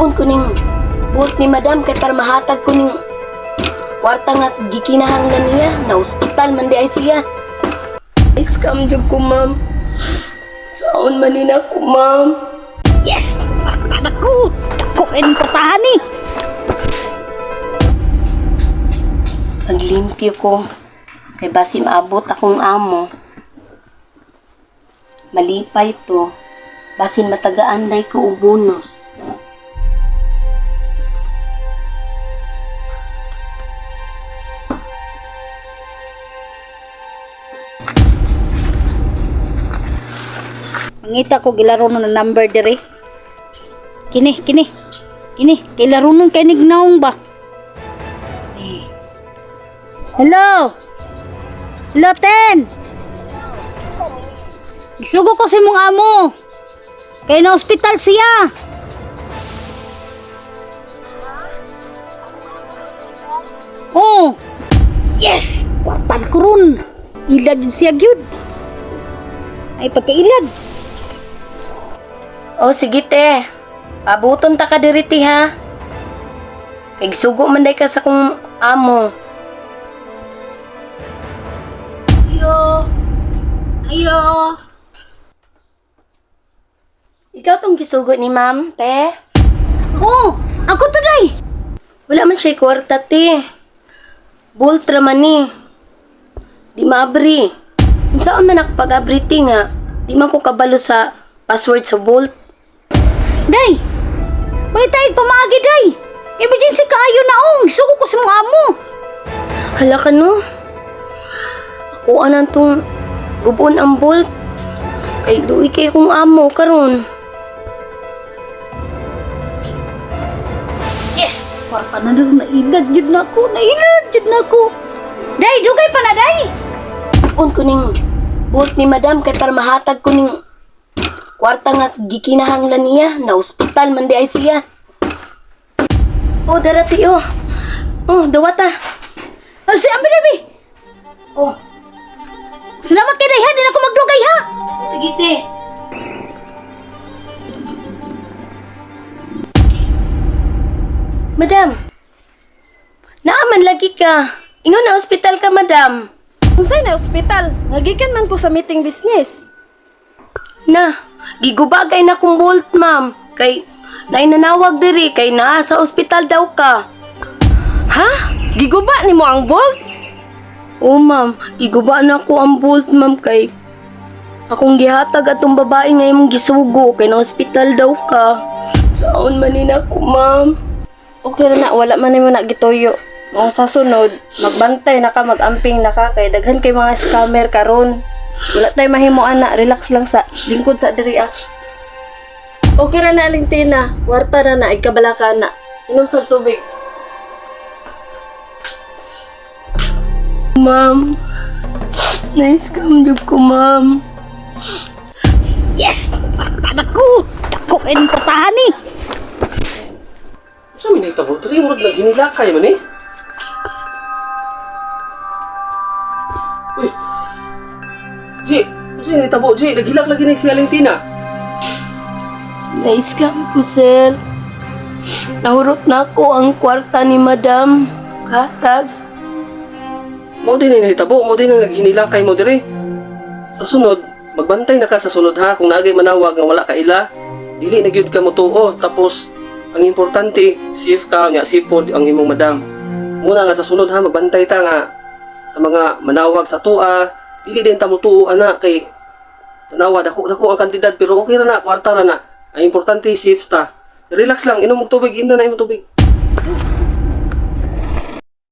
Gubon ko ning buot ni madam kay para mahatag ko ning kwarta nga gikinahanglan niya na ospital man di ay siya. Scam jud ko, ma'am. Saon man ni nako, ma'am. Yes! Kwarta na ko! Dako kay ning kwartahan ni. Paglimpyo ko kay basi maabot akong amo. Malipay to. Basin matagaan day ko og bonus. Mangita ko gilaro na number dire. Kini, kini. Kini, kay laro nun kay nignaong ba? Eh. Hello. Hello, Ten. Gisugo ko sa imong amo. Kay na ospital siya. Oh. Yes! Kwartan ko ron. Ilad yun siya gyud. Ay pagkailad. O sige te. Pabuton ta ka diri te ha. Kay gisugo man day ka sa kong amo. Ayo. Ayo. Ikaw tong gisugo ni ma'am, te. Oh, ako to day. Wala man siya kwarta te. Bolt ra man ni. Di maabri. Unsaon man ako pag-abri te nga? Di man ko kabalo sa password sa Bolt. Day. May tayo pamaagi day. Emergency kaayo na oh. Gisugo ko sa mong amo. Hala ka no. Ako anan tong gubon ang Bolt. Kay luwi kay kong amo karon. Yes. Kwarta na rin nailad yun na ako. Nailad yun na ako. Day, dugay pa na day. On ko ning Bolt ni madam kay para mahatag ko ning kwarta nga gikinahanglan niya na ospital man di ay siya. Oh, darati oh. Oh, dawata. Ah, si Ambi Debi. Oh, Salamat kay day ha. Di na ako magdugay ha. sige te. Madam. Naaman lagi ka. Ingon na ospital ka, madam. Unsay na ospital? Nga gikan man ko sa meeting business. Na, gigubagay na kong Bolt, ma'am. Kay nainanawag diri kay naa sa ospital daw ka. Ha? Giguba nimo ang Bolt? Oo, ma'am. Giguba na ko ang Bolt, ma'am, kay akong gihatag atong babae nga imong gisugo kay na ospital daw ka. Saon man ni nako, ma'am? Okay ra na, wala man nimo na gituyo. Mao sa sunod, magbantay na ka, magamping na ka kay daghan kay mga scammer karon. Wala tay mahimo ana, relax lang sa lingkod sa diri ah. Okay ra na aling Tina, kwarta na na ikabalaka na. Inom sa tubig. Ma'am, na-scam jud ko, ma'am. Yes. Kwarta na ko. Dako kay ning kwartahan ni. Sa minay tabo, diri murag naghinilakay man eh. Uy. Ji, unsa ni tabo, Ji? Naghilak lagi ni si Aling Tina. Na-scam ko, sir. Nahurot na ako ang kwarta ni madam. Katag. Mao din ni nahitabo, mao din ang naghinilakay mo diri. Sa sunod, magbantay na ka sa sunod ha kung naagay manawag nga wala ka ila. Dili na gyud ka motuo tapos ang importante safe ka nya safe pod ang imong madam. Muna nga sa sunod ha magbantay ta nga sa mga manawag sa tua, dili din ta motuo ana kay tanawa dako dako ang kantidad pero okay ra na kwarta ra na. Ang importante safe ta. Relax lang, inom og tubig, inom na imong tubig.